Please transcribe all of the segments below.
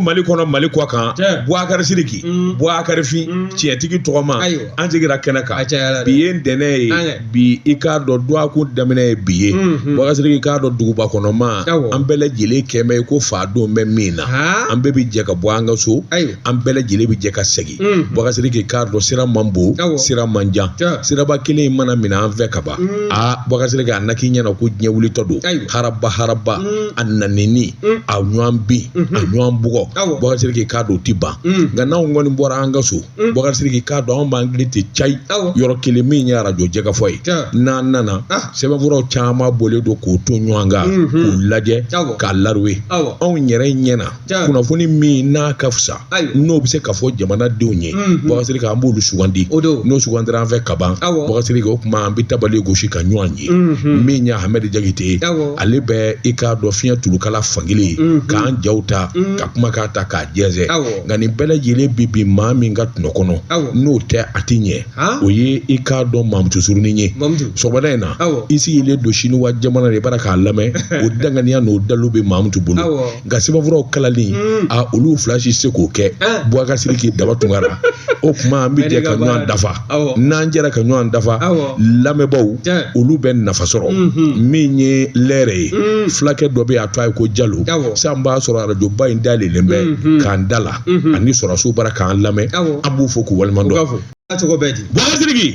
Mali kɔnɔ, Mali kɔ kan, Bubakari Sidiki, Bubakari Fin, tiɲɛtigi tɔgɔma, an sigira kɛnɛ kan. Bi ye ntɛnɛn ye, bi i k'a dɔn dɔgɔkun daminɛ ye bi ye. Bubakari Sidiki, k'a dɔn duguba kɔnɔ maa, an bɛɛ lajɛlen kɛmɛ ye ko fa don bɛ min na, an bɛɛ bɛ jɛ ka bɔ an ka so, an bɛɛ lajɛlen bɛ jɛ ka segin. Bubakari Sidiki, k'a dɔn sira man bon, sira man jan, siraba kelen in mana minɛ an fɛ ka ban. Aa, Bubakari Sidiki, a na k'i ɲɛna ko diɲɛ wulitɔ don. Haraba haraba, a nanini, a ɲɔgɔn bin, a ɲɔgɔn bugɔ. Bubakari Sidiki, k'a dɔn o ti ban. Nka n'anw kɔni bɔra an ka so, Bubakari Sidiki, k'a dɔn anw b'an hakili tɛ cayi yɔrɔ kelen min ye arajo jɛkafɔ ye. N'an nana, sɛbɛnfuraw caman bɔlen don k'o to ɲɔgɔn kan, k'u lajɛ, k'a laruwe anw yɛrɛ ɲɛna. Kunnafoni min n'a ka fisa, n'o bɛ se ka fɔ jamanadenw ye, Bubakari Sidiki, an b'olu sugandi. N'o sugandira an fɛ ka ban, Bubakari Sidiki, o tuma an bɛ tabali gosi ka ɲɔgɔn ye. Min ye Ahmed Jakite ye, ale bɛ i k'a dɔn fiɲɛ tulukala fankelen ye, k'an jaw ta ka kumakan ta k'a jɛnsɛn. Nka nin bɛɛ lajɛlen bi bi maa min ka tɔnɔ kɔnɔ, n'o tɛ a ti ɲɛ, o ye i k'a dɔn Mamutu Surunin ye. Sɔgɔmada in na, i sigilen don Siniwa jamana de bara k'a lamɛn, o danganiya n'o dalu bɛ Mamutu bolo. Nka sɛbɛnfuraw kalali, a olu fila si se k'o kɛ. Bubakari Sidiki Daba Tunkara, o tuma an bɛ jɛ ka ɲɔgɔn dafa. N'an jɛra ka ɲɔgɔn dafa, lamɛnbaaw olu bɛ nafa sɔrɔ. Min ye lɛrɛ ye, fulakɛ dɔ bɛ yen, a tɔgɔ ye ko Jalo. Sisan b'a sɔrɔ arajoba in dayɛlɛlen bɛ k'an da la ani sɔrɔdasiw bara k'an lamɛn, an b'u fo k'u waleɲuman dɔn. Cogo bɛɛ di. Bubakari Sidiki,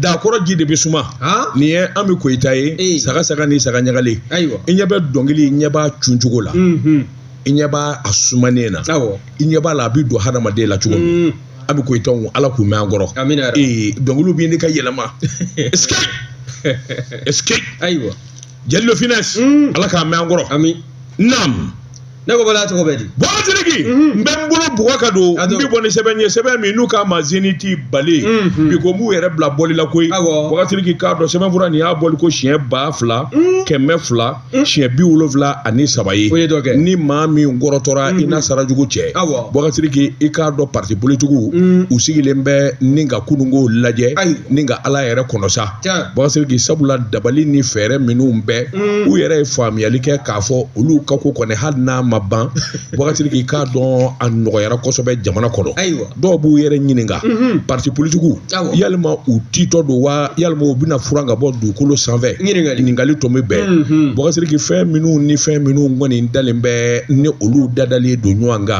dakɔrɔ ji de bɛ suma. Nin ye Ami Koyita ye, saga saga ni saga ɲagalen. I ɲɛ bɛ dɔnkili, i ɲɛ b'a cun cogo la, i ɲɛ b'a a sumanen na, i ɲɛ b'a la a bɛ don hadamaden la cogo min. Ami Koyita, Ala k'u mɛn an kɔrɔ. Ee, dɔnkiliw bɛ ɲini ka yɛlɛma. Est-ce Ayiwa. Jeli Finesse, Ala k'a mɛn an kɔrɔ. Ami. Naam. Ne ko bala, cogo bɛ di? Bubakari Sidiki, n bɛ n bolo bugɔ ka don, n bɛ bɔ ni sɛbɛn ye, sɛbɛn min n'u k'a ma Zenith Bale. Bi ko m'u yɛrɛ bila bɔli la koyi. Bubakari Sidiki, k'a dɔn sɛbɛnfura nin y'a bɔli ko siɲɛ 2273 ye. O ye dɔ kɛ. Ni maa min kɔrɔtɔra, i n'a sara jugu cɛ. Bubakari Sidiki, i k'a dɔn parti politigiw u sigilen bɛ ni ka kununko lajɛ, ni ka Ala yɛrɛ kɔnɔ sa. Bubakari Sidiki, sabula dabali ni fɛɛrɛ minnu bɛ, u yɛrɛ ye faamuyali kɛ k'a fɔ olu ka ko kɔni, hali n'a ma ban, Bubakari Sidiki, k'a dɔn a nɔgɔyara kosɛbɛ jamana kɔnɔ. Dɔw b'u yɛrɛ ɲininka, parti politigiw, yalima u titɔ don wa, yalima u bɛna furan ka bɔ dugukolo sanfɛ? Ɲininkali tɔ bɛ bɛn. Bubakari Sidiki, fɛn minnu ni fɛn minnu kɔni dalen bɛ ni olu dadalen don ɲɔgɔn kan,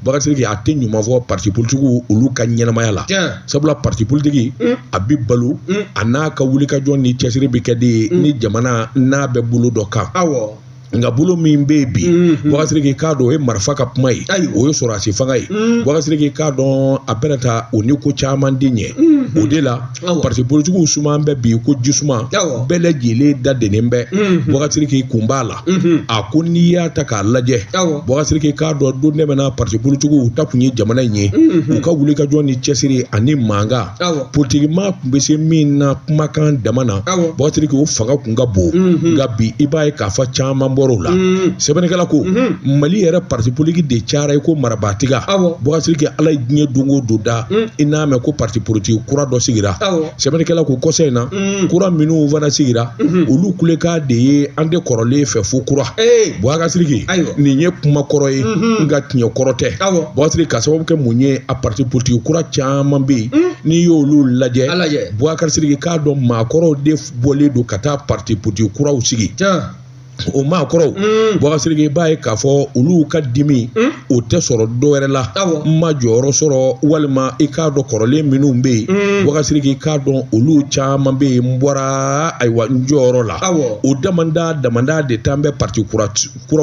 Bubakari Sidiki, a tɛ ɲuman fɔ parti politigiw olu ka ɲɛnamaya la. Sabula parti politiki a bɛ balo, a n'a ka wulikajɔ ni cɛsiri bɛ kɛ de ye ni jamana n'a bɛ bolo dɔ kan. Nka bolo min bɛ yen bi, Bubakari Sidiki, k'a dɔn o ye marifa ka kuma ye, o ye sɔrɔdasi fanga ye. Bubakari Sidiki, k'a dɔn a bɛna taa o ni ko caman de ɲɛ. O de la parti politigiw suman bɛ bi ko jisuma, bɛɛ lajɛlen da dennen bɛ. Bubakari Sidiki kun b'a la, a ko n'i y'a ta k'a lajɛ, Bubakari Sidiki, k'a dɔn don tɛmɛna parti politigiw ta kun ye jamana in ye, u ka wulikajɔ ni cɛsiri ani mankan politikimaa tun bɛ se min na kumakan dama na, Bubakari Sidiki, o fanga kun ka bon. Nka bi i b'a ye k'a fɔ caman bɔr'o la. Sɛbɛnnikɛla ko Mali yɛrɛ parti politique de cayara i ko marabatiga. Bubakari Sidiki, Ala ye diɲɛ don o don da, i n'a mɛn ko parti politique kura dɔ sigira. Sɛbɛnnikɛla ko kɔsa in na, kura minnu fana sigira, olu kulekan de ye an tɛ kɔrɔlen fɛ fo kura. Bubakari Sidiki, nin ye kuma kɔrɔ ye, nka tiɲɛ kɔrɔ tɛ. Bubakari Sidiki, ka sababu kɛ mun ye, a parti politique kura caman bɛ yen, n'i y'olu lajɛ, Bubakari Sidiki, k'a dɔn maakɔrɔw de bɔlen don ka taa parti politique kuraw sigi. O maakɔrɔw, Bubakari Sidiki, i b'a ye k'a fɔ olu ka dimi o tɛ sɔrɔ dɔ wɛrɛ la, n ma jɔyɔrɔ sɔrɔ, walima i k'a dɔn kɔrɔlen minnu bɛ yen, Bubakari Sidiki, k'a dɔn olu caman bɛ yen, n bɔra ayiwa n jɔyɔrɔ la. O damanda damanda de t'an bɛ parti kuraw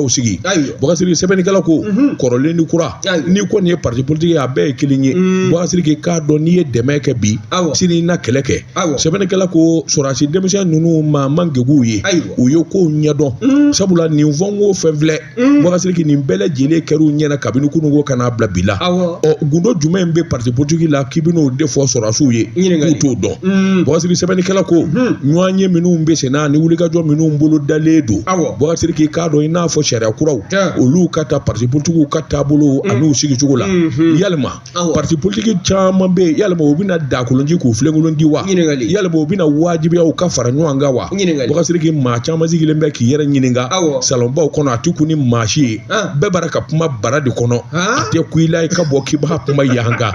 sigi. Bubakari Sidiki, sɛbɛnnikɛla ko kɔrɔlen ni kura, n'i kɔni ye parti politique ye, a bɛɛ ye kelen ye. Bubakari Sidiki, k'a dɔn n'i ye dɛmɛ kɛ bi, sini i na kɛlɛ kɛ. Sɛbɛnnikɛla ko sɔrɔdasi denmisɛn ninnu maa man keguw ye, u ye kow ɲɛdɔn, sabula nin fɛn o fɛn filɛ, Bubakari Sidiki, nin bɛɛ lajɛlen kɛr'u ɲɛna kabini kununko ka n'a bila bi la. Ɔ, gundo jumɛn bɛ parti politique la k'i bɛn'o de fɔ sɔrɔdasiw ye k'u t'o dɔn? Bubakari Sidiki, sɛbɛnnikɛla ko ɲɔgɔnye minnu bɛ sen na ni wulikajɔ minnu bolo dalen don, Bubakari Sidiki, k'a dɔn i n'a fɔ sariya kuraw olu ka ta parti politikiw ka taabolo an'u sigicogo la, yalima parti politique caman bɛ yen, yalima u bɛna dakolonci k'u filenkolon di wa? Yalima u bɛna wajibiya u ka fara ɲɔgɔn kan wa? Bubakari Sidiki, maa caman sigilen bɛ k'i yɛrɛ ɲininka salonbaw kɔnɔ, a tɛ kun ni maa si ye. Bɛɛ bara ka kuma bara de kɔnɔ, a tɛ kun i la i ka bɔ k'i b'a kuma yan kan.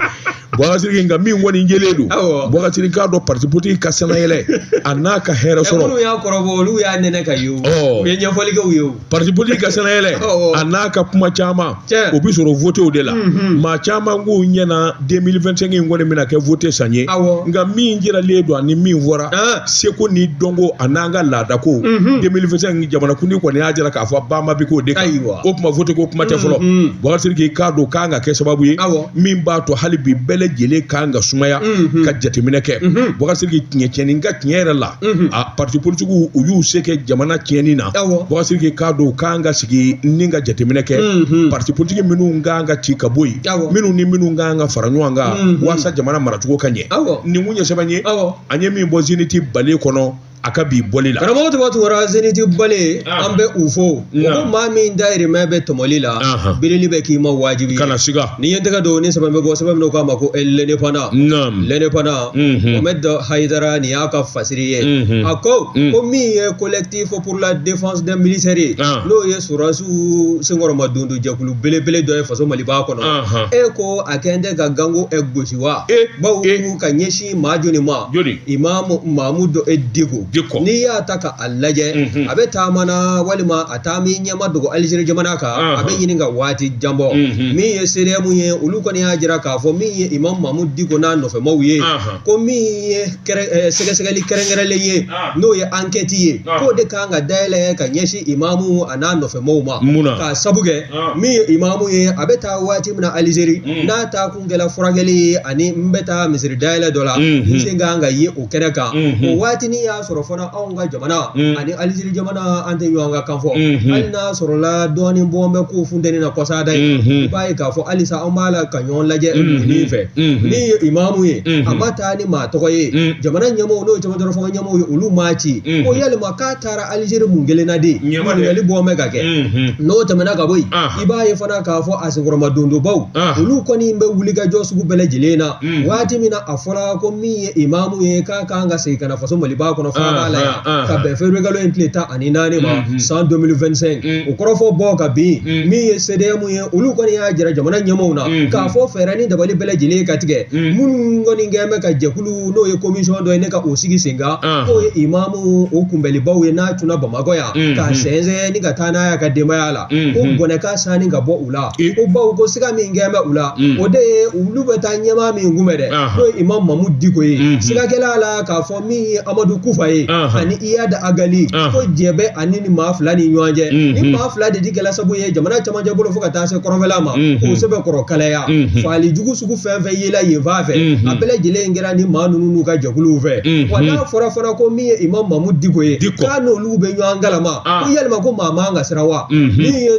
Boubacar Sidiki, nka min kɔni jɛlen don, Boubacar Sidiki k'a dɔn parti politique ka sannayɛlɛ a n'a ka hɛrɛ sɔrɔ. Minnu y'a kɔrɔbɔ, olu y'a nɛnɛ ka ye o, u ye ɲɛfɔli kɛ u ye o. Parti politique ka sannayɛlɛ a n'a ka kuma caman, o bɛ sɔrɔ votew de la. Maa caman k'u ɲɛna 2025 in kɔni bɛna kɛ vote san ye, nka min jiralen don ani min fɔra, seko ni dɔnko a n'an ka laadako, 2025 jamanakuntigi kɔni y'a jira k'a fɔ banba bɛ k'o de kan. O tuma vote ko kuma tɛ fɔlɔ. Boubacar Sidiki k'a dɔn kan ka kɛ sababu ye min b'a to hali bi bɛɛ lajɛlen kan ka sumaya ka jateminɛ kɛ. Boubacar Sidiki, tiɲɛ tiɲɛni ka tiɲɛ yɛrɛ la, a parti politique u y'u se kɛ jamana tiɲɛni na. Boubacar Sidiki k'a dɔn u kan ka sigi ni ka jateminɛ kɛ, parti politique minnu kan ka ci ka bɔ yen, minnu ni minnu kan ka fara ɲɔgɔn kan walasa jamana maracogo ka ɲɛ. Nin kun ye sɛbɛn ye an ye min bɔ Zénith Balé kɔnɔ a ka bi bɔli la. Karamɔgɔ Toba Tunkara, Zénith Balé, an bɛ u fo. Ko maa min dayirimɛ bɛ tɔmɔli la, birili bɛ k'i ma wajibi ye. Kana siga. Ni ye n tɛgɛ don ni sɛbɛn bɛ bɔ, sɛbɛn min k'a ma ko L'Indépendant. L'Indépendant, Mohamed Hayidara, nin y'a ka fasiri ye. A ko ko min ye Collectif pour la défense des militaires ye, n'o ye sɔrɔdasiw senkɔrɔma dondo jɛkulu belebele dɔ ye faso Maliba kɔnɔ. E ko a kɛn tɛ ka gango gosi wa? Bawo ka ɲɛsin maa joli ma? Imam Mahmoud Dicko. N'i y'a ta ka a lajɛ, a bɛ taama na walima a taama i ɲɛma dogo Algérie jamana kan, a bɛ ɲini ka waati jan bɔ. Min ye CDM ye, olu kɔni y'a jira k'a fɔ min ye Imam Mahmoud Dicko n'a nɔfɛmaw ye, ko min ye sɛgɛsɛgɛli kɛrɛnkɛrɛnlen ye, n'o ye enquête ye, k'o de kan ka dayɛlɛ ka ɲɛsin imamu a n'a nɔfɛmaw ma. K'a sabu kɛ min ye imamu ye, a bɛ taa waati min na Algérie, n'a taa kun kɛla furakɛli ye ani n bɛ taa misiri dayɛlɛ dɔ la, n sen kan ka ye o kɛnɛ kan. O waatinin y'a sɔrɔ fana anw ka jamana ani Algérie jamana an tɛ ɲɔgɔn ka kan fɔ. Hali n'a sɔrɔla dɔɔnin bɔ bɛ ko funteni na kɔsada ye, i b'a ye k'a fɔ halisa an b'a la ka ɲɔgɔn lajɛ nin fɛ. Min ye imamu ye, a ma taa ni maa tɔgɔ ye, jamana ɲɛmɔgɔw n'o ye cɛmancɛ fanga ɲɛmɔgɔw ye, olu m'a ci ko yalima k'a taara Algérie mun kelen na de, ɲininkali bɔ bɛ ka kɛ. N'o tɛmɛna ka bɔ yen, i b'a ye fana k'a fɔ a senkɔrɔma dondobaw, olu kɔni bɛ wuli ka jɔ sugu bɛɛ lajɛlen na. Waati min na a fɔra ko min ye imamu ye k'a kan ka segin ka na faso Maliba kɔnɔ faaba la yan ka bɛn février kalo in tile 14 ma san 2025, o kɔrɔfɔ bɔ ka bin. Min ye CDM ye, olu kɔni y'a jira jamana ɲɛmɔgɔw na k'a fɔ fɛɛrɛ ni dabali bɛɛ lajɛlen ka tigɛ, minnu kɔni kɛn bɛ ka jɛkulu n'o ye commission dɔ ye ne ka o sigi sen kan, k'o ye imamu o kunbɛlibaw ye n'a cunna Bamakɔ yan k'a sɛnsɛn ni ka taa n'a y'a ka denbaya la, ko bɔnɛ ka sanni ka bɔ u la. Ko bawo ko siga min kɛn bɛ u la, o de ye olu bɛ taa ɲɛmaa min kunbɛn dɛ, n'o ye Imam Mahmoud Dicko ye. Sigakɛla la k'a fɔ min ye Amadu Kufa ye ani Iyad Ag Ghali, ko jɛ bɛ ani ni maa fila ni ɲɔgɔn cɛ. Ni maa fila de di kɛla sabu ye jamana camancɛ bolo fo ka taa se kɔrɔnfɛla ma, k'o sɛbɛkɔrɔ kalaya. Faali jugu sugu fɛn fɛn yela yen fan fɛ, a bɛɛ lajɛlen kɛra ni maa ninnu n'u ka jɛkuluw fɛ. Wa n'a fɔra fana ko min ye Imam Mahmoud Dicko ye, k'a n'olu bɛ ɲɔgɔn kalama, ko yalima ko maa man ka siran wa? Min ye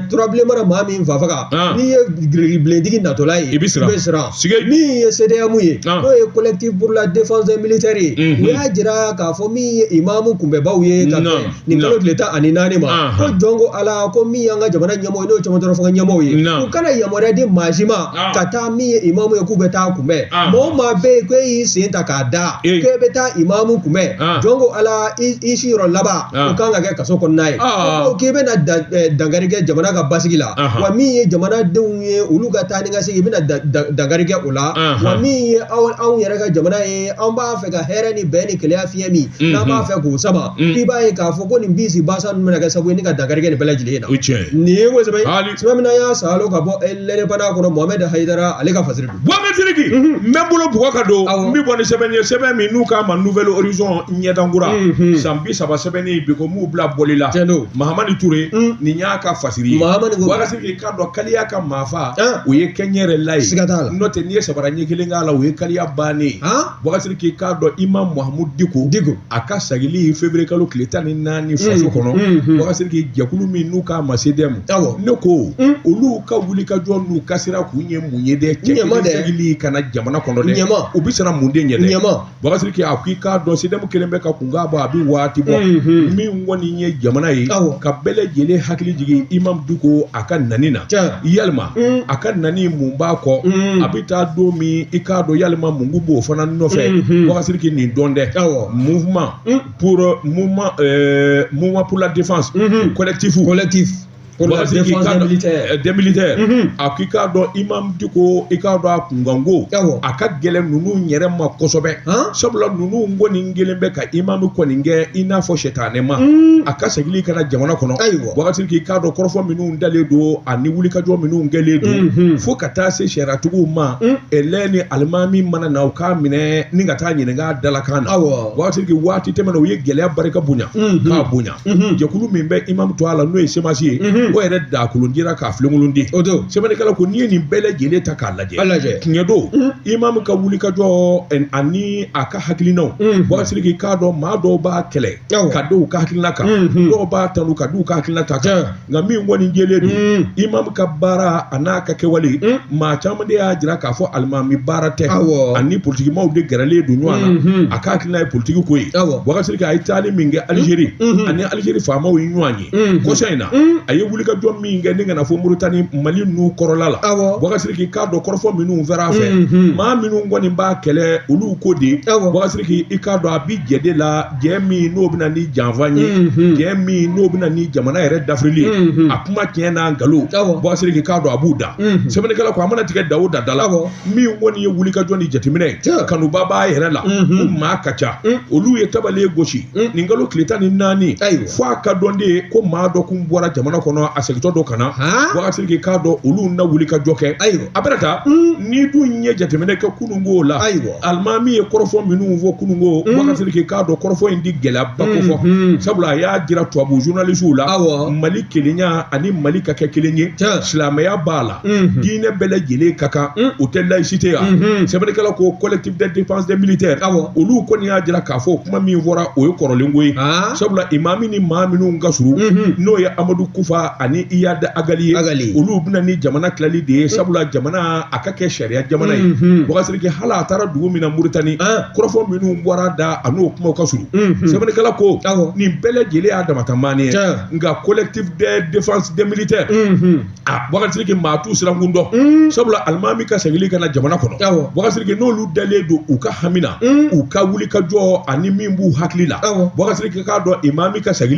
turabilen mana maa min fa faga, n'i ye girigibilentigi natɔla ye, i bɛ siran. Min ye CDM ye, n'o ye Collectif pour la défense des militaires ye, u y'a jira k'a fɔ min ye imamu kunbɛbaw ye ka bɛn nin kalo tile 14 ma, ko jɔn ko Ala ko min y'an ka jamana ɲɛmɔgɔ ye, n'o ye cɛmancɛ fanga ɲɛmɔgɔw ye, u kana yamaruya di maa si ma ka taa min ye imamu ye k'u bɛ taa kunbɛn. Maa o maa bɛ yen ko e y'i sen ta k'a da k'e bɛ taa imamu kunbɛn, jɔn ko Ala i si yɔrɔ laban o kan ka kɛ kaso kɔnɔna ye. Ko k'i bɛna dankari kɛ jamana ka basigi la, wa min ye jamanadenw ye olu ka taa ni ka segin, i bɛna dankari kɛ o la, wa min ye anw yɛrɛ ka jamana ye, an b'a fɛ ka hɛrɛ ni bɛn ni kelenya fiɲɛ min n'an b'a fɛ k'o sama, i b'a ye k'a fɔ ko nin bisi basa ninnu bɛna kɛ sababu ye ni ka dankari kɛ nin bɛɛ lajɛlen na. Nin ye ko sɛbɛn sɛbɛn min y'a salo ka bɔ L'Indépendant kɔnɔ, Mohamed Hayidara ale ka fasiri don. Mohamed Sidiki, n bɛ n bolo bugɔ ka don, n bɛ bɔ ni sɛbɛn ye, sɛbɛn min n'u k'a ma Nouvel Horizon ɲɛdankura, san 30 sɛbɛnni bi ko m'u bila bɔli la. Mahamani Ture, nin y'a ka fasiri ye. Walasa k'i k'a dɔn kaliya ka maafa o ye kɛɲɛ yɛrɛ la ye. N'o tɛ n'i ye sabara ɲɛ kelen k'a la, o ye kaliya bannen ye. Walasa k'i k'a dɔn Imam Mahmoud Dicko a ka sagili février kalo tile 14 faso kɔnɔ, walasa k'i jɛkulu min n'u k'a ma CDM, ne ko olu ka wuli ka jɔ n'u ka sira kun ye mun ye dɛ, cɛ kelen sagili ka na jamana kɔnɔ dɛ, u bɛ siran mun de ɲɛ dɛ. Walasa k'i a ko i k'a dɔn CDM kelen bɛ ka kunkan bɔ, a bɛ waati bɔ. Min kɔni ye jamana ye ka bɛɛ lajɛlen hakili jigin Imam Dicko a ka nani na, yalima a ka nani mun b'a kɔ, a bɛ taa don min i k'a dɔn yalima mun b'o fana nɔfɛ. Walasa k'i nin dɔn dɛ, mouvement mouvement pour mouvement mouvement pour la défense collectif collectif pour la défense des militaires des militaires a k'i k'a dɔn imam Dicko i k'a dɔn a kunkanko a ka gɛlɛn ninnu yɛrɛ ma kosɛbɛ sabula ninnu kɔni kelen bɛ ka imam kɔni kɛ i n'a fɔ sɛtanɛ ma a ka segin ka na jamana kɔnɔ Boubacar Sidiki i k'a dɔn kɔrɔfɔ minnu dalen don ani wulikajɔ minnu kɛlen don fo ka taa se sariyatigiw ma ɛlɛ ni alimami mana na u k'a minɛ ni ka taa ɲininka a dalakan na Boubacar Sidiki waati tɛmɛna u ye gɛlɛya barika bonya k'a bonya jɛkulu min bɛ imam to a la n'o ye CMAS ye o yɛrɛ dakolon dira k'a filenkolon di o don sɛbɛnnikɛla ko n'i ye nin bɛɛ lajɛlen ta k'a lajɛ tiɲɛ don imam ka wulikajɔ ani a ka hakilinaw Boubacar Sidiki k'a dɔn maa dɔw b'a kɛlɛ ka da u ka hakilina kan dɔw b'a tanu ka da u ka hakilina ta kan nka min kɔni jɛlen don imam ka baara a n'a ka kɛwale maa caman de y'a jira k'a fɔ alimami baara tɛ ani politikimaw de gɛrɛlen don ɲɔgɔn na a ka hakilina ye politiki ko ye Boubacar Sidiki a ye taali min kɛ Alizeri ani Alizeri faamaw ye ɲɔgɔn ye kɔsa in na a ye wulikajɔ min kɛ ni ka na fo Mauritanie Mali n'u kɔrɔla la Boubacar Sidiki k'a dɔn kɔrɔfɔ minnu fɛra a fɛ maa minnu kɔni b'a kɛlɛ olu ko de Boubacar Sidiki i k'a dɔn a bi jɛ de la jɛ min n'o bɛna ni janfa ye jɛ min n'o bɛna ni jamana yɛrɛ dafirili ye a kuma tiɲɛ n'a nkalon Boubacar Sidiki k'a dɔn a b'u da sɛbɛnnikɛla ko a mana tigɛ da o da da la min kɔni ye wulikajɔ ni jateminɛ ye kanuba b'a yɛrɛ la o maa ka ca olu ye tabale gosi nin kalo tile 14 fo a ka dɔn de ko maa dɔ kun bɔra jamana kɔnɔ a segintɔ dɔ ka na Boubacar Sidiki k'a dɔn olu na wulikajɔ kɛ a bɛna taa n'i dun ye jateminɛ kɛ kununko la alimami ye kɔrɔfɔ minnu fɔ kununko Boubacar Sidiki k'a dɔn kɔrɔfɔ in di gɛlɛyaba ko fɔ sabula a y'a jira tubabu journalisiw la Mali kelenya ani Mali ka kɛ kelen ye silamɛya b'a la diinɛ bɛɛ lajɛlen ka kan o tɛ laïcité ya sɛbɛnnikɛla ko collectif de défense des militaires olu kɔni y'a jira k'a fɔ kuma min fɔra o ye kɔrɔlen ko ye sabula imami ni maa minnu ka surun n'o ye Amadu Kufa ani Iyad Ag Ghali ye olu bɛna ni jamana tilali de ye sabula jamana a ka kɛ sariya jamana ye Boubacar Sidiki hali a taara dugu min na Mauritanie kɔrɔfɔ minnu bɔra da a n'o kumaw ka surun sɛbɛnnikɛla ko nin bɛɛ lajɛlen y'a damata maani ye nka collectif de défense des militaires a Boubacar Sidiki maa t'u sirankun dɔn sabula alimami ka segin ka na jamana kɔnɔ Boubacar Sidiki n'olu dalen don u ka hami na u ka wulikajɔ ani min b'u hakili la Boubacar Sidiki k'a dɔn imami ka segin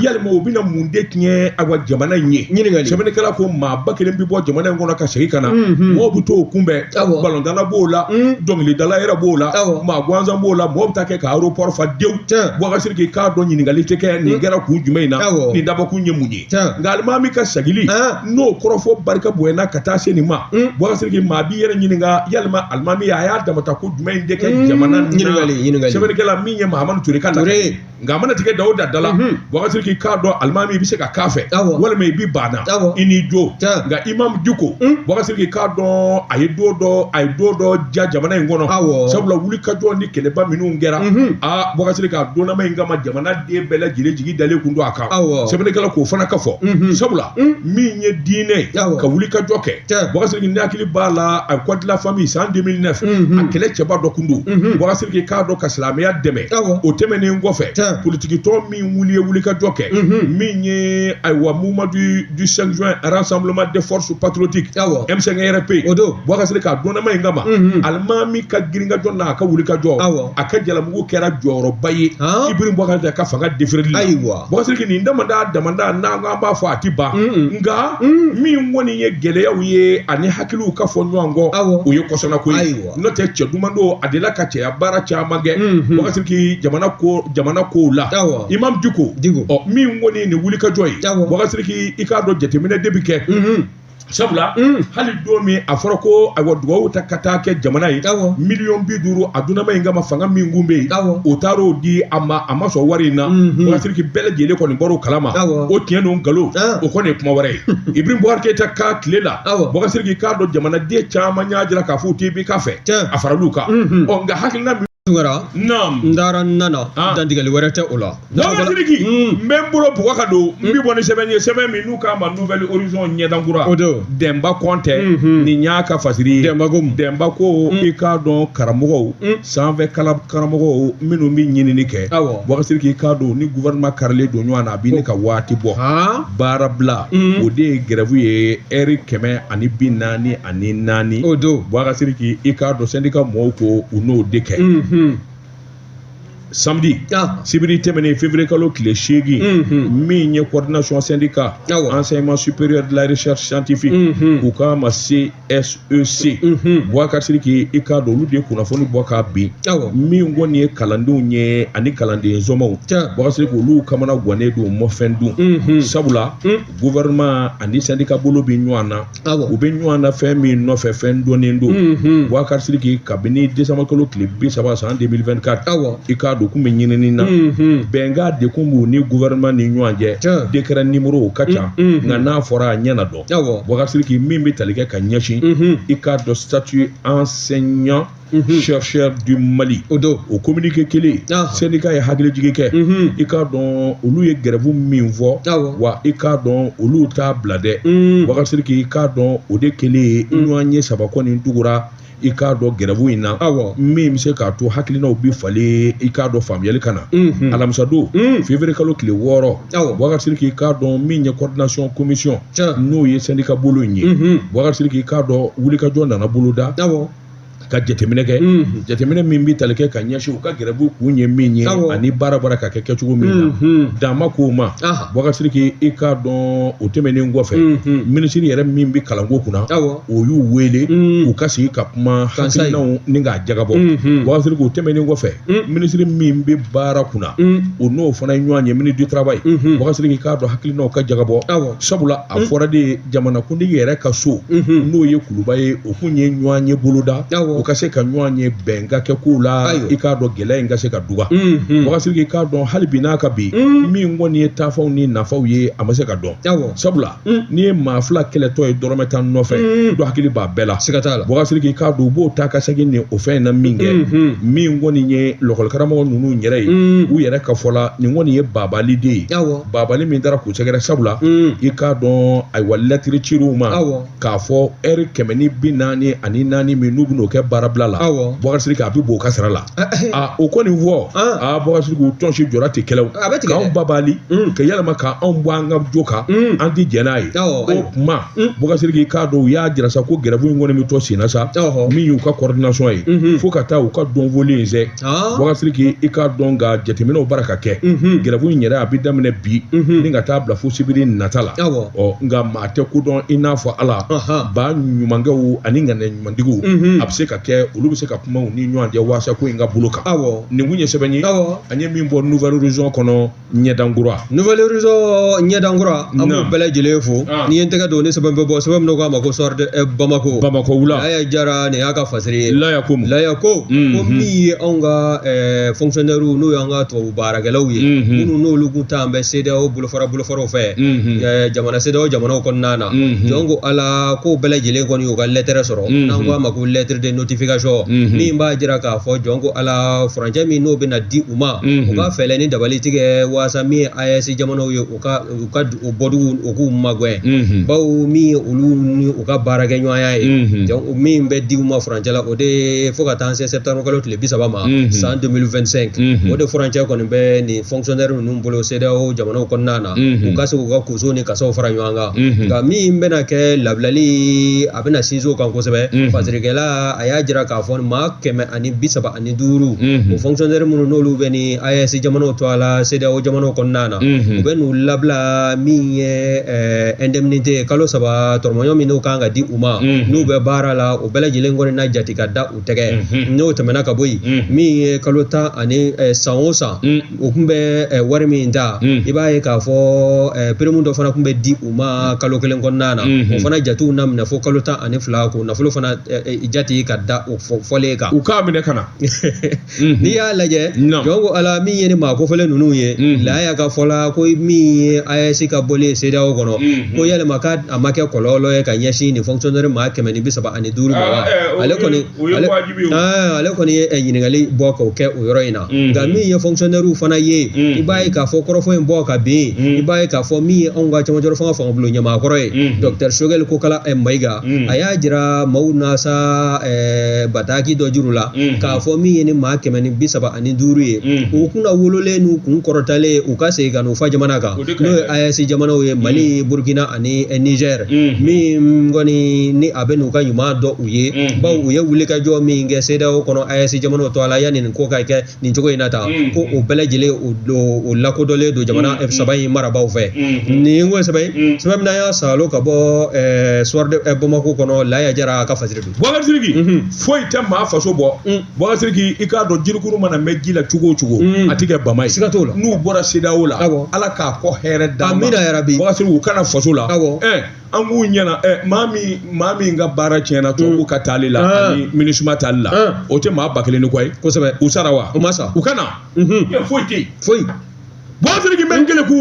yalima o bɛna mun de tiɲɛ awa jamana in ye sɛbɛnnikɛla ko maaba kelen bɛ bɔ jamana in kɔnɔ ka segin ka na mɔgɔw bɛ t'o kunbɛn balɔntala b'o la dɔnkilidala yɛrɛ b'o la maa gansan b'o la mɔgɔw bɛ taa kɛ ka aéroport fa dewu Boubacar Sidiki k'a dɔn ɲininkali tɛ kɛ nin kɛra kun jumɛn in na nin dabɔkun ye mun ye nka alimami ka segili n'o kɔrɔfɔ barika bonyana ka taa se nin ma Boubacar Sidiki maa b'i yɛrɛ ɲininka yalima alimami a y'a damata ko jumɛn in de kɛ jamana ɲininkali sɛbɛnnikɛla min ye Mahamadu Ture ka lakali nka a mana tigɛ da o da da la Boubacar Sidiki k'a dɔn alimami i bɛ se ka k'a fɛ walima i bɛ ban na i n'i jo nka imam Dicko Boubacar Sidiki k'a dɔn a ye don dɔ a ye don dɔ ja jamana in kɔnɔ sabula wulikajɔ ni kɛlɛba minnu kɛra aa Boubacar Sidiki a donnama in kama jamana den bɛɛ lajɛlen jigi dalen kun don a kan sɛbɛnnikɛla k'o fana ka fɔ sabula min ye diinɛ ye ka wulikajɔ kɛ Boubacar Sidiki ne hakili b'a la a code de la famille san 2009 a kɛlɛ cɛba dɔ kun don Boubacar Sidiki k'a dɔn ka silamɛya dɛmɛ o tɛmɛnen kɔfɛ politikitɔn min wuli ye wulikajɔ kɛ min ye ayiwa mouvement du 5 juin rassemblement des forces patriotiques M5RP o don Boubacar Sidiki a donnama in kama alimami ka girinkajɔ n'a ka wulikajɔ a ka jalamugu kɛra jɔyɔrɔba ye Ibrahim Boubacar Keïta ka fanga déféreli la ayiwa Boubacar Sidiki nin damada damada n'an ko an b'a fɔ a ti ban nka min kɔni ye gɛlɛyaw ye ani hakiliw ka fɔ ɲɔgɔn kɔ o ye kɔsɔnna ko ye n'o tɛ cɛ duman don a delila ka cɛya baara caman kɛ Boubacar Sidiki jamana ko jamana kow la Imam Dicko ɔ min kɔni nin wulikajɔ ye Boubacar Sidiki i k'a dɔn jateminɛ de bi kɛ sabula hali don min a fɔra ko ayiwa dugawu ta ka taa kɛ jamana ye 50 miliyɔn a dunnama in kama fanga min kun bɛ yen o taar'o di a ma a ma sɔn wari in na Boubacar Sidiki bɛɛ lajɛlen kɔni bɔr'o kalama o tiɲɛ don nkalon o kɔni ye kuma wɛrɛ ye Ibrahim Boubacar Keïta ka tile la Boubacar Sidiki k'a dɔn jamanaden caman y'a jira k'a fɔ u tɛ IBK fɛ a faral'u kan ɔ nka hakilina min Tunkara naam n taara n nana dantigɛli wɛrɛ tɛ o la Boubacar Sidiki n bɛ n bolo bugɔ ka don n bɛ bɔ ni sɛbɛn ye sɛbɛn min n'u k'a ma Nouvel Horizon ɲɛdankura o don Dɛnba Kɔntɛ nin y'a ka fasiri ye Dɛnba ko Dɛnba ko i k'a dɔn karamɔgɔw sanfɛ karamɔgɔw minnu bɛ ɲinini kɛ Boubacar Sidiki i k'a dɔn ni gouvernement karilen don ɲɔgɔn na a bɛ ne ka waati bɔ baarabila o de ye grève ye ɛri 144 o don Boubacar Sidiki i k'a dɔn syndicat mɔgɔw ko u n'o de kɛ. Samedi sibiri tɛmɛnen février kalo tile 8, min ye coordination syndicat enseignement supérieur de la recherche scientifique, u k'a ma CSEC, Boubacar Sidiki, i k'a dɔn olu de ye kunnafoni bɔ k'a bin. Min kɔni ye kalandenw ye ani kalanden somaaw, Boubacar Sidiki, olu kamana gannen don, u ma fɛn dun, sabula gouvernement ani syndicat bolo bɛ ɲɔgɔn na. U bɛ ɲɔgɔn na fɛn min nɔfɛ, fɛn dɔnnen don. Boubacar Sidiki, kabini décembre kalo tile 30 san 2024, i k'a dɔn kun bɛ ɲinini na, bɛnkan de kun b'u ni gouvernement ni ɲɔgɔn cɛ. Décret numéro o ka ca, nka n'a fɔra a ɲɛ na dɔn. Boubacar Sidiki, min bɛ tali kɛ ka ɲɛsin, i k'a dɔn, statut enseignant chercheur du Mali, o don o communiqué kelen, syndicat ye hakilijigin kɛ. I k'a dɔn olu ye grève min fɔ, wa i k'a dɔn olu t'a bila dɛ. Boubacar Sidiki, i k'a dɔn o de kelen ye ɲɔgɔn ye saba kɔni tugura, i k'a dɔn, grève in na, min bɛ se k'a to hakilinaw bɛ falen, i k'a dɔn faamuyali ka na. Alamisadon février kalo tile 6, Boubacar Sidiki, i k'a dɔn min ye coordination commission, n'o ye syndicat bolo in ye, Boubacar Sidiki, i k'a dɔn wulikajɔ nana boloda ka jateminɛ kɛ, jateminɛ min bɛ tali kɛ ka ɲɛsin u ka grève kun ye min ye ani baara bɔra ka kɛ kɛcogo min na, dan ma k'o ma. Boubacar Sidiki, i k'a dɔn o tɛmɛnen kɔfɛ, minisiri yɛrɛ min bɛ kalanko kunna, o y'u wele u ka sigi ka kuma hakilinaw ni k'a jagabɔ. Boubacar Sidiki, o tɛmɛnen kɔfɛ, minisiri min bɛ baara kunna, o n'o fana ye ɲɔgɔn ye, ministre du travail. Boubacar Sidiki, k'a dɔn hakilinaw ka jagabɔ, sabula a fɔra de jamanakuntigi yɛrɛ ka so, n'o ye Kuluba ye, o kun ye ɲɔgɔn ye boloda, u ka se ka ɲɔgɔn ye bɛn ka kɛ kow la, i k'a dɔn gɛlɛya in ka se ka duga. Boubacar Sidiki, i k'a dɔn hali bi n'a ka bi, min kɔni ye taafanw ni nafaw ye, a ma se ka dɔn, sabula n'i ye maa fila kɛlɛtɔ ye dɔrɔmɛ tan nɔfɛ, dɔ hakili b'a bɛɛ la. Siga t'a la. Boubacar Sidiki, i k'a dɔn u b'o taa ka segin ni o fɛn in na min kɛ, min kɔni ye lɔkɔlikaramɔgɔ ninnu yɛrɛ ye, u yɛrɛ ka fɔ la, nin kɔni ye babali de ye, babali min taara k'u sɛgɛrɛ, sabula i k'a dɔn ayiwa lɛtiri cir'u ma k'a fɔ ɛri 144 min n'u bɛn'o kɛ baarabila la, Boubacar Sidiki, a bɛ bɔ o ka sara la. A o kɔni fɔ, aa Boubacar Sidiki, u tɔnsi jɔra tɛ kɛlɛw k'anw babali ka yɛlɛma k'anw bɔ an ka jo kan, an tɛ jɛn n'a ye. O kuma, Boubacar Sidiki, k'a dɔn u y'a jira sa ko grève in kɔni bɛ to sen na sa, min y'u ka coordination ye, fo ka taa u ka don fɔli in sɛ. Boubacar Sidiki, i k'a dɔn nka jateminɛw bara ka kɛ, grève in yɛrɛ a bɛ daminɛ bi ni ka taa bila fo sibiri nata la. Ɔ nka maa tɛ ko dɔn i n'a fɔ Ala, ba ɲumankɛw ani ŋaniya ɲumantigiw, a bɛ se ka kɛ olu bɛ se ka kuma u ni ɲɔgɔn cɛ waasa ko in ka bolo kan. Nin kun ye sɛbɛn ye an ye min bɔ Nouvelle Horizon kɔnɔ, ɲɛdankura. Nouvelle Horizon ɲɛdankura, an b'u bɛɛ lajɛlen fo. N'i ye n tɛgɛ don ni sɛbɛn bɛ bɔ, sɛbɛn min k'a ma ko Soir de Bamako. Bamako wula. Laya Jara, nin y'a ka fasiri ye. Laya ko mun? Laya ko ko min ye anw ka fonctionnaires, n'o y'an ka tubabu baarakɛlaw ye, minnu n'olu kun t'an bɛ CEDEAO bolofaraw fɛ, jamana CEDEAO jamanaw kɔnɔna na. Donc Ala ko bɛɛ lajɛlen kɔni y'u ka lettre sɔrɔ, n'an ko a ma ko lettre de notification, min b'a jira k'a fɔ jɔn ko Ala furancɛ min n'o bɛna di u ma, u ka fɛɛrɛ ni dabali tigɛ waasa min ye AES jamanaw ye, u ka o bɔdugu u k'u magɛn, bawo min ye olu ni u ka baarakɛɲɔgɔnya ye, donc min bɛ di u ma furancɛ la, o de fo ka taa se septembre kalo tile 30 ma san 2025, o de furancɛ kɔni bɛ nin fonctionnaire ninnu bolo CEDEAO jamanaw kɔnɔna na, u ka se k'u ka koso ni kasaw fara ɲɔgɔn kan. Nka min bɛna kɛ labilali, a bɛna sinsin o kan kosɛbɛ. Fasirikɛla a y'a jira k'a fɔ maa 135, o fonctionnaire minnu n'olu bɛ ni AES jamanaw to a la CEDEAO jamanaw kɔnɔna na, u bɛ n'u labila min ye indemnité kalo 3 tɔrɔmɔɲɔ min n'o kan ka di u ma n'u bɛ baara la, o bɛɛ lajɛlen kɔni na jate ka da u tɛgɛ. N'o tɛmɛna ka bɔ yen, min ye kalo 10 ani san o san o kun bɛ wari min ta, i b'a ye k'a fɔ prime dɔ fana kun bɛ di u ma kalo kelen kɔnɔna na, o fana jatew na minɛ fo kalo 12 k'o nafolo fana jate ka da o fɔlen kan. U k'a minɛ ka na. N'i y'a lajɛ, jɔn ko Ala, min ye ni maa kofɔlen ninnu ye, Laya ka fɔ la ko min ye AES ka bɔli ye CEDEAO kɔnɔ, ko yalima k'a ma kɛ kɔlɔlɔ ye ka ɲɛsin nin fonctionnaire maa 135 ma wa? Ale kɔni ye ɲininkali bɔ k'o kɛ o yɔrɔ in na. Nka min ye fonctionnaire fana ye, i b'a ye k'a fɔ kɔrɔfɔ in bɔ ka bin, i b'a ye k'a fɔ min ye anw ka cɛmancɛ fanga fangabulon ɲɛmaakɔrɔ ye, docteur Choguel Kokala Mayiga, a y'a jira maaw na sa bataki dɔ juru la k'a fɔ min ye ni maa 135 ye, u kunna wololen n'u kun kɔrɔtalen u ka segin ka n'u fa jamana kan, n'o ye AES jamanaw ye, Mali, Burkina ani Niger, min kɔni ni a bɛ n'u ka ɲuman dɔn u ye, bawo Bawo u ye wulikajɔ min kɛ CEDEAO kɔnɔ AES jamanaw tɔgɔ la yanni nin ko ka kɛ nin cogo in na tan, ko o bɛɛ lajɛlen o lakodɔnlen don jamana saba in marabaaw fɛ. Nin ko sɛbɛn sɛbɛn min n'an y'a salo ka bɔ Soir de Bamako kɔnɔ, Laya Jara ka fasiri don. Bubakari Sidiki, foyi tɛ maa faso bɔ. Bubakari Sidiki, i k'a dɔn jirikuru mana mɛn ji la cogo o cogo, a tɛ kɛ bama ye. Siga t'o la. N'u bɔra CEDEAO la, Ala k'a kɔ hɛrɛ d'an ma. Amina yarabi. Bubakari Sidiki, u ka na faso la. An k'u ɲɛna maa min ka baara tiɲɛna tubabu ka taali la ani MINUSMA taali la, o tɛ maa 1000 ni kɔ ye. Kosɛbɛ. U sara wa? U ma sa. U ka na. Foyi tɛ yen. Foyi. Bubakari Sidiki, bɛ n kelen ku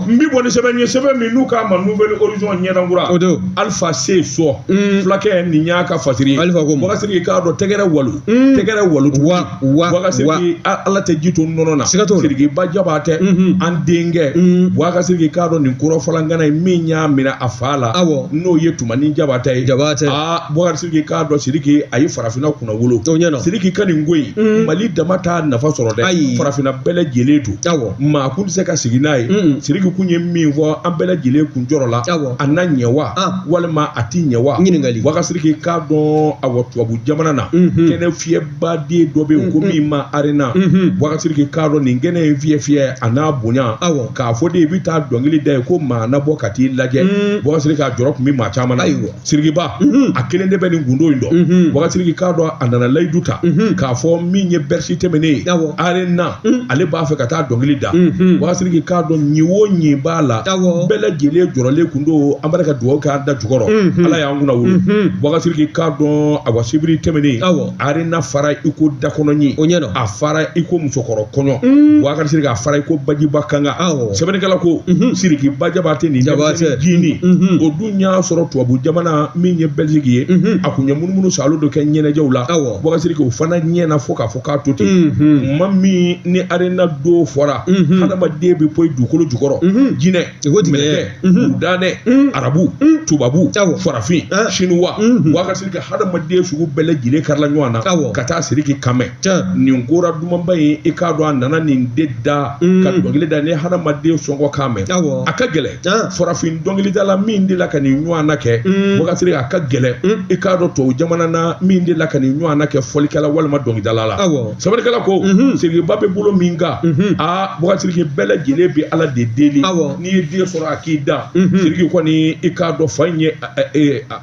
n bi bɔ ni sɛbɛn ye, sɛbɛn min n'u k'a ma Nouvel Horizon ɲɛdankura. O don. Alpha C sɔ fulakɛ, nin y'a ka fasiri ye. Alpha ko ma. Bubakari Sidiki, k'a dɔn tɛgɛrɛ walu, tɛgɛrɛ walu. Wa wa. Bubakari Sidiki, Ala tɛ ji to nɔnɔ na. Siga t'o la. Sidikiba Jabatɛ, an denkɛ Bubakari Sidiki, k'a dɔn nin kɔrɔfɔlangana ye min y'a minɛ a fa la, n'o ye Tumani Jabatɛ ye. Jabatɛ. Aa, Bubakari Sidiki, k'a dɔn Sidiki a ye farafinna kunna wolo. O ɲɛna. Sidiki ka nin ko in, Mali dama t'a nafa sɔrɔ dɛ. Ayi. Farafinna bɛɛ lajɛlen don. Maa kun tɛ se ka sigi n'a ye. Sidiki kun ye min fɔ, an bɛɛ lajɛlen kun jɔrɔ la. A na ɲɛ wa, walima a ti ɲɛ wa? Ɲininkali. Bubakari Sidiki, k'a dɔn awɔ, tubabu jamana na, kɛnɛ fiyɛbaden dɔ bɛ yen ko min ma Arena. Bubakari Sidiki, k'a dɔn nin kɛnɛ in fiyɛ fiyɛ a n'a bonya, k'a fɔ de i bɛ taa dɔnkili da yen ko maa na bɔ ka t'i lajɛ. Bubakari Sidiki, a jɔrɔ tun bɛ maa caman na. Sidikiba a kelen de bɛ nin gundo in dɔn. Bubakari Sidiki, k'a dɔn a nana layidu ta k'a fɔ min ye Bercy tɛmɛnen ye, Arena, ale b'a fɛ ka taa dɔnkili da. Bubakari Sidiki, k'a dɔn ɲin o ɲin b'a la, bɛɛ lajɛlen jɔrɔlen kun don. An b'a ka dugawu k'a da jukɔrɔ, Ala y'an kunna wolo. Bubakari Sidiki, k'a dɔn awa, sibiri tɛmɛnen, Arena fara i ko dakɔnɔ ɲin, a fara i ko musokɔrɔ kɔɲɔ. Bubakari Sidiki, a fara i ko bajiba kanga. Sɛbɛnnikɛla ko Sidikiba Jabatɛ nin denmisɛnnin jinin, o dun y'a sɔrɔ tubabu jamana min ye Belgique ye, a kun ye munumunu salo dɔ kɛ ɲɛnajɛw la. Bubakari Sidiki, o fana ɲɛna fo k'a fɔ k'a to ten. Maa min ni Arena don fɔra, hadamaden bɛ bɔ dugukolo jukɔrɔ, jinɛ, mɛlɛkɛ, budanɛ, arabu, tubabu, farafin, sinuwa, Bubakari Sidiki, hadamaden sugu bɛɛ lajɛlen karila ɲɔgɔn na ka taa Sidiki kanmɛ. Nin kora dumanba in, i k'a dɔn a nana nin de da ka dɔnkili da ni hadamaden sɔngɔ kan mɛn, a ka gɛlɛn farafin dɔnkilidala min de la ka nin ɲɔgɔn na kɛ. Bubakari Sidiki, a ka gɛlɛn i k'a dɔn tubabu jamana na min de la ka nin ɲɔgɔn na kɛ fɔlikɛla walima dɔnkilidala la. Sɛbɛnnikɛla ko Sidikiba bɛ bolo min kan, aa, Bubakari Sidiki, bɛɛ lajɛlen bɛ Ala de deli n'i ye den sɔrɔ a k'i da. Sidiki kɔni, i k'a dɔn fa in ye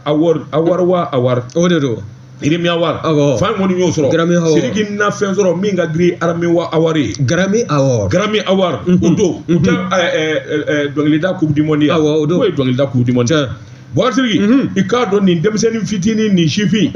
award award wa award. O de don. Grammy Award. Fa in kɔni y'o sɔrɔ. Grammy Award. Sidiki na fɛn sɔrɔ min ka girin Grammy Award ye. Grammy Award. Grammy Award. O don. U tɛ dɔnkilida Coupe du monde ye. Awɔ, o don. K'o ye dɔnkilida Coupe du monde. Bubakari Sidiki, i k'a dɔn nin denmisɛnnin fitinin nin sifin,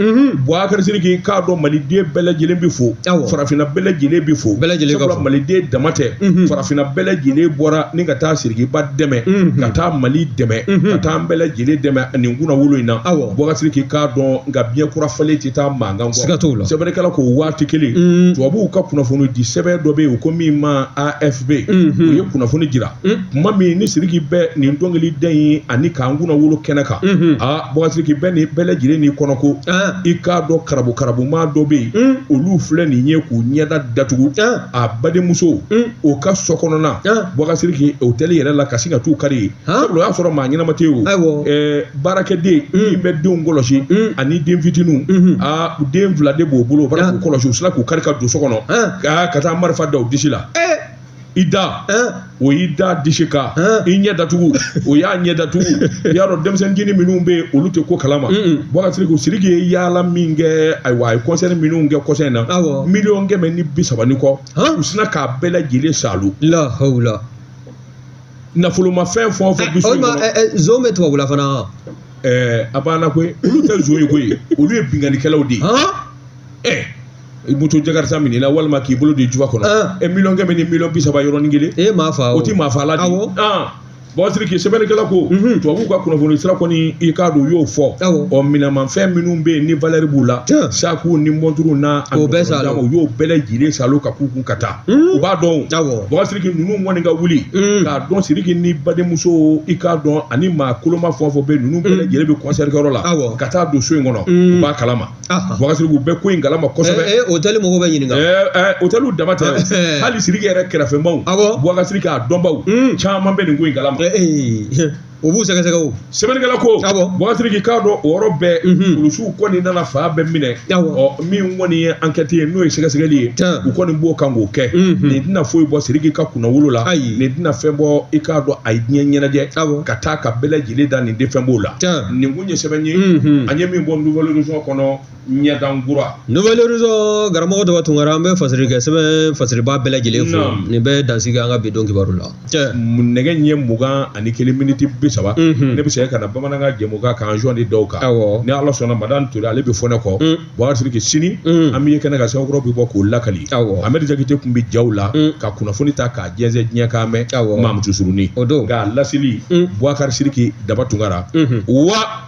Bubakari Sidiki, i k'a dɔn maliden bɛɛ lajɛlen bɛ fo, farafinna bɛɛ lajɛlen bɛ fo. Bɛɛ lajɛlen ka fo. Sabula maliden dama tɛ, farafinna bɛɛ lajɛlen bɔra ni ka taa Sidikiba dɛmɛ, ka taa Mali dɛmɛ, ka taa an bɛɛ lajɛlen dɛmɛ nin kunna wolo in na. Bubakari Sidiki, k'a dɔn nka biɲɛ kura falen tɛ taa mankan kɔ. Siga t'o la. Sɛbɛnnikɛla k'o waati kelen, tubabuw ka kunnafoni di sɛbɛn dɔ bɛ yen ko min ma AFP, o ye kunnafoni jira tuma min ni Sidiki bɛ nin dɔnkili da in ani k'an kunna wolo kɛnɛ kan. Aa, Bubakari Sidiki, bɛɛ ni bɛɛ lajɛlen n'i kɔnɔ ko i k'a dɔn karabu karabumaa dɔ bɛ yen, olu filɛ nin ye k'u ɲɛda datugu a badenmuso o ka so kɔnɔna, Bubakari Sidiki, hôtel yɛrɛ la, ka sin ka t'u kari yen. Sabula o y'a sɔrɔ maa ɲɛnama tɛ yen o. Baarakɛden min bɛ denw kɔlɔsi ani den fitininw, aa, den fila de b'o bolo, o b'a k'u kɔlɔsi, u sera k'u kari ka don so kɔnɔ ka taa marifa da u disi la. I da, o y'i da disi kan, i ɲɛ datugu, o y'a ɲɛ datugu. I y'a dɔn denmisɛnnin minnu bɛ yen, olu tɛ ko kalama. Bubakari Sidiki, Sidiki ye yaala min kɛ, ayiwa, a ye concert minnu kɛ kɔsɛ in na, 130 miliyɔn ni kɔ, u sinna k'a bɛɛ lajɛlen salu. La hawla. Nafolomafɛn fɛn o fɛn bi so in kɔnɔ. Zon bɛ tubabula fana. A banna koyi, olu tɛ zon ye koyi, olu ye binkannikɛlaw de ye. Moto jakarita minɛ la walima k'i bolo don juba kɔnɔ, 130 miliyɔn yɔrɔnin kelen. E maa fa o. O ti maa fa la de. Bubakari Sidiki, sɛbɛnnikɛla ko tubabuw ka kunnafoni sira kɔni, i k'a dɔn u y'o fɔ. Ɔ, minɛnmafɛn minnu bɛ yen ni valeur b'u la, sakuw ni mɔnturu n'a o bɛɛ salo, u y'o bɛɛ lajɛlen salo ka k'u kun ka taa. U b'a dɔn. Bubakari Sidiki, ninnu kɔni ka wuli k'a dɔn Sidiki ni badenmuso, i k'a dɔn ani maa koloma fɛn o fɛn bɛ yen, ninnu bɛɛ lajɛlen bɛ concert kɛyɔrɔ la ka taa don so in kɔnɔ, u b'a kalama. Bubakari Sidiki, u bɛ ko in kalama kosɛbɛ. Hôtel mɔgɔw bɛ ɲininka. Hôtel dama tɛ, hali Sidiki yɛrɛ kɛrɛfɛmaw, Bubakari Sidiki a dɔnbaw caman bɛ nin ko in kalama. U b'u sɛgɛsɛgɛ o. Sɛbɛnnikɛla ko. Awɔ. Boubacar Sidiki, k'a dɔn o yɔrɔ bɛɛ. Polisiw kɔni nana fan bɛɛ minɛ. Awɔ. Ɔ, min kɔni ye enquête ye, n'o ye sɛgɛsɛgɛli ye. Tiɲɛ. U kɔni b'o kan k'o kɛ. Nin tɛna foyi bɔ Sidiki ka kunnawolo la. Ayi. Nin tɛna fɛn bɔ, i k'a dɔn a ye diɲɛ ɲɛnajɛ. Awɔ. Ka taa ka bɛɛ lajɛlen da nin de fɛn b'o la. Tiɲɛ. Nin kun ye sɛbɛn ye. An ye min bɔ Nouvel Horizon kɔnɔ, ɲɛdankura. Nouvel Horizon, karamɔgɔ Daba Tunkara, an bɛ fasiri kɛ sɛbɛn fasiriba bɛɛ lajɛlen fo. Naam. Nin bɛ dansigi an ka bi don kibaru la. Tiɲɛ. Nɛgɛ ɲɛ 21 miniti 30. Ne bɛ segin ka na bamanankan jɛmukan k'an jɔ ni dɔw kan. Awɔ. Ni Ala sɔnna, Madani Ture, ale bɛ fɔ ne kɔ. Boubacar Sidiki, sini an bɛ ye kɛnɛ kan, sɛbɛnkɔrɔ bɛ bɔ k'o lakali. Awɔ. Amadu Jakite tun bɛ jaw la ka kunnafoni ta k'a jɛnsɛn diɲɛ k'a mɛn. Awɔ. Mamutu Surunin. O don. Nka laseli. Boubacar Sidiki Daba Tunkara. Wa.